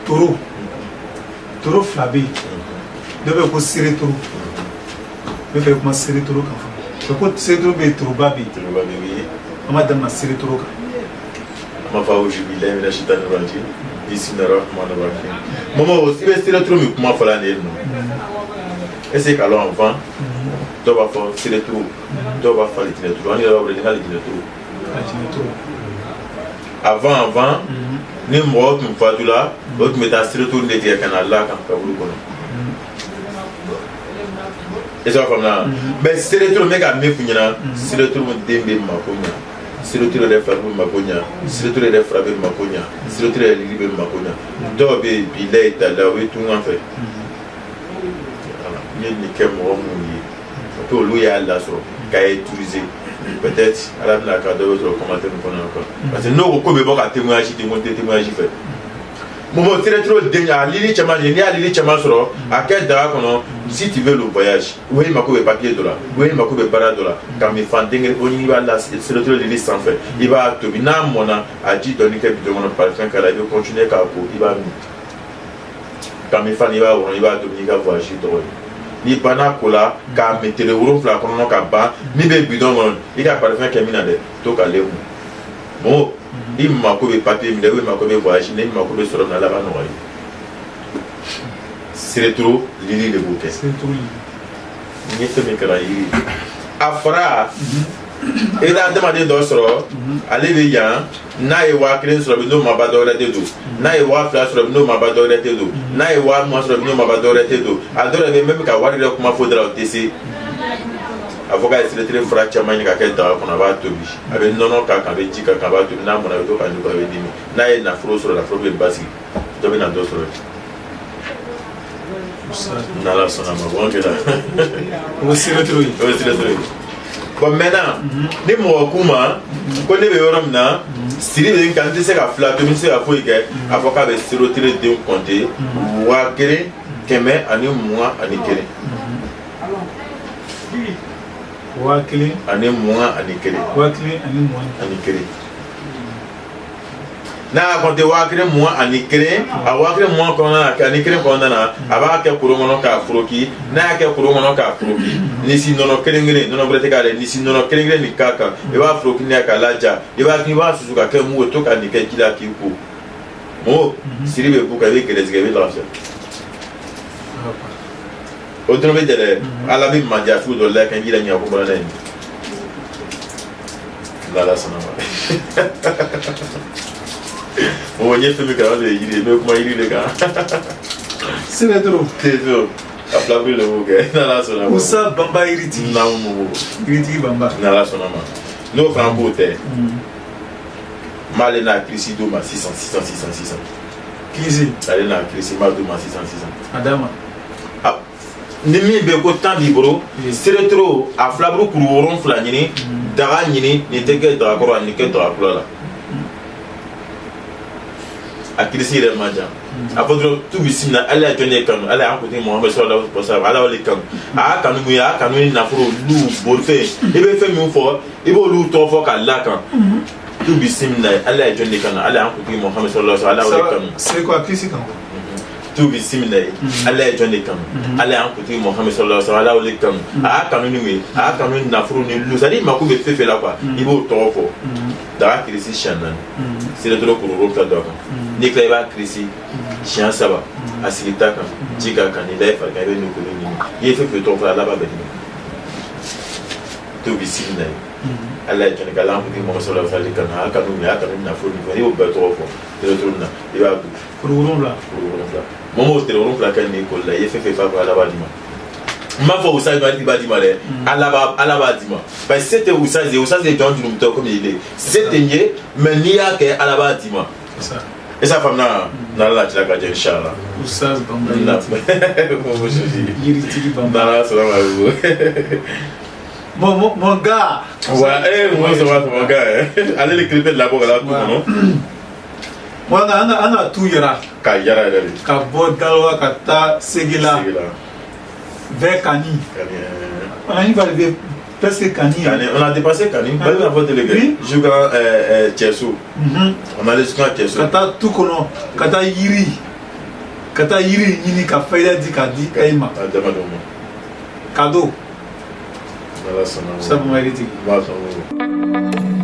Toro, toro fila bɛ yen. Dɔ bɛ yen ko seere toro. N bɛ fɛ kuma seere toro kan fɔlɔ. Ko seere toro bɛ yen, toroba bɛ yen. Toroba bɛ yen. An b'a daminɛ seere toro kan. An b'a fɔ awuzu bilahi mina shitani rajim, bisimilahi rahmani rahim. Mɔmɔ, i bɛ seere toro min kuma fɔla nin ye nɔ, est ce que k'a lɔn, avant dɔw b'a fɔ seere toro, dɔw b'a fɔ alijinɛ toro, an yɛrɛ b'a wele alijinɛ toro. Alijinɛ toro. Avant, ni mɔgɔ tun fatula, o tun bɛ taa seere toro de tigɛ ka na la kan kaburu kɔnɔ. Est ce que a faamuya? Mais seere toro, n bɛ ka min f'u ɲɛna, seere toro den bɛ mako ɲa, seere toro yɛrɛ fila bɛ mako ɲa, seere toro yɛrɛ fila bɛ mako ɲa, seere toro yɛrɛ lili bɛ mako ɲa. Dɔw bɛ yen, bilayi tala, o bɛ tungan fɛ. N ye nin kɛ mɔgɔ minnu ye, o olu y'a lasɔrɔ k'a utiliser, peut-être ala bɛna ka dɔ bɛ sɔrɔ commentaire kɔnɔ quoi, parce que n'o ko ko bɛ bɔ ka témoignage di, n ko n tɛ témoignage fɛ. Momo, seere toro den, a lili caman, n'i y'a lili caman sɔrɔ, a kɛ daga kɔnɔ. Si tu veux le voyage, ou i mako bɛ papier dɔ la, ou i mako bɛ baara dɔ la, ka min fan den kelen o ɲini, i b'a la seere toro lili sanfɛ, i b'a tobi. N'a mɔnna, a ji dɔɔni kɛ bidon kɔnɔ, parfum k'a la, i bɛ continuer k'a ko, i b'a min. Ka min fan, i b'a wɔrɔ, i b'a tobi n'i ka voyage tɔgɔ ye. N'i banna ko la k'a min tele 7 kɔnɔ ka ban, min bɛ bidon kɔnɔ, i ka parfum kɛ min na dɛ, to k'ale mun. Mɔgɔ, i mako bɛ papier min na, i mako bɛ voyage na, i mako bɛ sɔrɔ min na, ala b'a nɔgɔya. Seere toro lili de b'o kɛ. Seere toro lili. N ye fɛn min kalan yiri, a fara i bɛ adamaden dɔ sɔrɔ, ale bɛ yan, n'a ye 1000 sɔrɔ bi, n'o ma ba, dɔwɛrɛ tɛ don. N'a ye 2000 sɔrɔ bi, n'o ma ba, dɔwɛrɛ tɛ don. N'a ye 20,000 sɔrɔ bi, n'o ma ba, dɔwɛrɛ tɛ don. A dɔw yɛrɛ bɛ yen, même ka wari yɛrɛ kuma fɔ da la, o tɛ se. A fɔ k'a ye seere fura caman ɲini ka kɛ daga kɔnɔ, a b'a tobi, a bɛ nɔnɔ k'a kan, a bɛ ji k'a kan, a b'a tobi. N'a mɔna, a bɛ to k'a ɲugu, a bɛ dimi. N'a ye nafolo sɔrɔ, nafolo bɛ basigi, dɔ bɛ na dɔ sɔrɔ, n'Ala sɔnna ma. Bon, kɛra. O ye seere toro ye. O ye seere toro ye. Bon, maintenant, ni mɔgɔ k'u ma ko ne bɛ yɔrɔ min na, siri bɛ n kan, n tɛ se ka fila tobi, n tɛ se ka foyi kɛ, a fɔ k'a bɛ seere toro den compter 1121. 1000 ani 21. 1021. Ani kelen. N'a y'a compter 1021, a 1020 kɔnɔna na, ani kelen kɔnɔna na, a b'a kɛ koro kɔnɔ k'a foroki. N'a y'a kɛ koro kɔnɔ k'a foroki, nisi nɔnɔ kelen kelen, nɔnɔ wɛrɛ tɛ k'ale, nisi nɔnɔ kelen kelen nin k'a kan, i b'a foroki n'a ye k'a laja, i b'a susu ka kɛ mugu ye, to ka nin kɛ ji la k'i ko. Mɔgɔ, siri bɛ b'u kan, i bɛ gɛrɛsɛgɛ, i bɛ lafiya. O dɔrɔn bɛ jɛ dɛ. Ala bɛ mandiya sugu dɔ la kan i yɛrɛ ɲɛ ko bɔra n'a ye, n'Ala sɔnna ma. Mɔgɔ, n ye fɛn min kalan, o de ye yiri ye. N bɛ kuma yiri de kan. Seere toro. Seere a filaburu de b'o kɛ, n'Ala sɔnna ma. Musa Banba, yiritigi. Naamu, mɔgɔ. Yiritigi Banba. N'Ala sɔnna ma. N'o fana k'o tɛ, n b'ale n'a kirisi d'o ma sisan sisan sisan sisan. Kirisi. Ale n'a kirisi, n b'a d'o ma sisan sisan. A d'a ma. Ni min bɛ ko tan b'i bolo, seere toro a filaburu kuru 7 ɲini, daga ɲini, nin tɛ kɛ daga kɔrɔ, nin kɛ daga kura la. A kirisi yɛrɛ man jan. A fɔ dɔrɔn tu bisimila, ala ye jɔn de kanu? Ala y'an kuntigi Muhamadu sallallahu alaihi wasallam, ala y'ale kanu. A y'a kanu mun ye? A y'a kanu ni nafolo, lu, bolifɛn. I bɛ fɛn min fɔ, i b'olu tɔgɔ fɔ k'a la kan. Tu bisimila, ala ye jɔn de kanu? Ala y'an kuntigi Muhamadu sallallahu alaihi wasallam, ala y'ale kanu. C'est quoi, kirisi kan? Tu bisimila, ala ye jɔn de kanu? Ala y'an kuntigi Muhamadu sallallahu alaihi wasallam, ala y'ale kanu. A y'a kanu ni mun ye? A y'a kanu ni nafolo ni lu, c'est à dire i mako bɛ fɛn fɛn la quoi, i b'o tɔgɔ fɔ. Daga kirisi siɲɛ 4, seere toro kuru 7 dɔ kan. N'i tila, i b'a kirisi siɲɛ 3, a sigi ta kan, ji ka kan, n'i da i fari kan, i bɛ nugu ɲini. I ye fɛn fɛn tɔgɔ fɔ, ala b'a bɛɛ d'i ma. Tu bisimila, ala ye jɔnni kɛ? Ala y'an kuntigi Muhamadu sallallahu alaihi wasallam kanu. A y'a kanu mun ye? A y'a kanu ni nafolo ni fɛn. I y'o bɛɛ tɔgɔ fɔ seere toro na, i b'a dun. Kuru 7. Kuru 7. Mɔgɔ m'o tere 7 kɛ nin koli la, i ye fɛn fɛn f'a fɔ, ala b'a d'i ma. N m'a fɔ Usa b'a d'i ma dɛ, ala b'a d'i ma, parce que se tɛ Usa ye. Usa ye jɔn jurumutɔ komi il est, se tɛ n ye, mais n'i y'a kɛ, ala b'a d'i ma. E sa faamuya, n'Ala la tila ka jɛ, inshallah. Usa Banba, yiritigi Banba. N'Ala sɔnna ma. Mon gars. Ouais, eh, moi, ça va, mon gars. Ale le clip labɔ ka la tu kɔnɔ. Bon, an ka tu yɛrɛ. Ka yara yɛrɛ de. Ka bɔ Daloa ka taa Segela. Segela. Vers Kani. Kani. On arrive à arriver presque Kani. Kani, on a dépassé Kani. Bali n'a fɔ délégué. Oui. Jusqu'à Tchèso. On allait jusqu'à Tchèso. Ka taa tu kɔnɔ, ka taa yiri. Ka taa yiri ɲini ka fayida di k'a di e ma. A dama dama. Cadeau. N'Ala sɔnna ma. Sabu ma yiri tigi. N b'a sɔn o.